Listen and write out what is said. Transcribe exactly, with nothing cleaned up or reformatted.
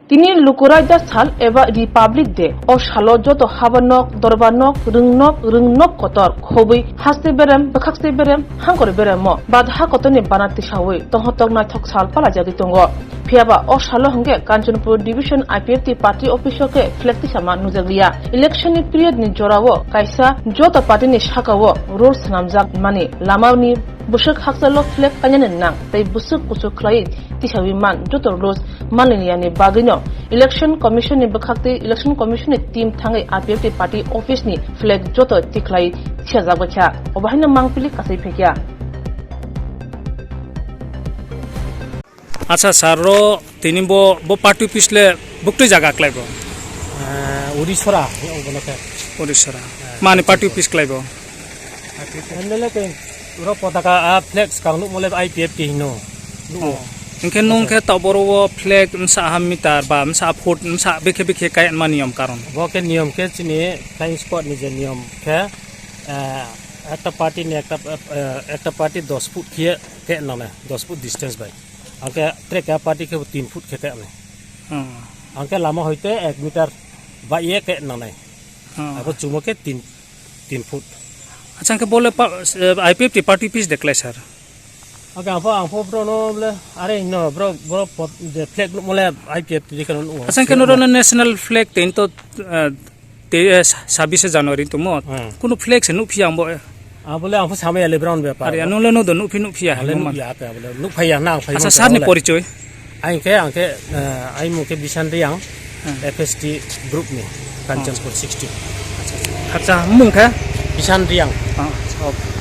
Tini Lukurai da sal eba Republic Day. O salo joto haba nok, dorba nok, rwng nok, rwng nok kotor, khobwi haste berem, bwkhakse berem, hangkor beremo, bad ha kotorni bana tisawi tonghotok naithok sal palajagwi tongo. Phiyaba o salo hwnkhe Kanchanpur Division I P F T party office o khe flag tisama nujaglia. Election ni period ni jorao kaisa joto party ni sakao rule swnamjak mani lama ni bwswk hakchalo flag kainani nang tei bwswk kuchuk khlai tisawi man joto rules manlini yani bagwino Election Commission ni bwkhaktwi Election Commission ni team thangwi I P F T party office ni flag joto tikhlai siyajak baikha. Obo haino mangpili kasai phaikha. Acha sir, ro tini bo, bo party office le buktui jaga klai bo? Eh, Urisora, obono khe. Urisora. Eh, Mani party office klai bo? Party office. M L A tei ro potaka, ah, flex kang nuk mole I P F T hino. Nuk mo. Oh. Hingke nung khe taboro o flag msa ha meter ba msa foot msa bikhe bikhe kai ma niyom karon. Bo khe niyom khe chini flying squad ni je niyom khe, eh, ekta party ni ekta, eh, ekta party dos foot khe, khe nang nai, dos foot distance bai. Angke trek ya party khe tin foot khe khe nai. Hmm. Angke lama hoite ek meter ba ye khe nang nai. Hmm. Abo chumo khe tin, tin foot. Acha, angke bole pa, eh, I P F T party office de klai sir. Angke angpho, angpho bro no bole, are no bro, bro pot, je flag no mole I P F T de khe no. Acha, angke no national flag tin to, eh, Te, eh, sa-, sabise January tongmo. Hmm. Kuno flag se nukphi ang bo, eh. Ah, bole ang pho samaya le brown bepar. Are, ano le no do nukphi, nukphi ya, Ale mo man. Nukphi ya, ate, bole nukphai ya, na ang phai Acha, mo sir ni bole. Porichoi? Ang khe, ang khe, eh, ai mung khe Bishan Riang, Hmm. F S T group ni, Kanchanpur Oh. sixteen. Acha, acha. Khakcha mung khe? Bishan Riang. Ah, okay.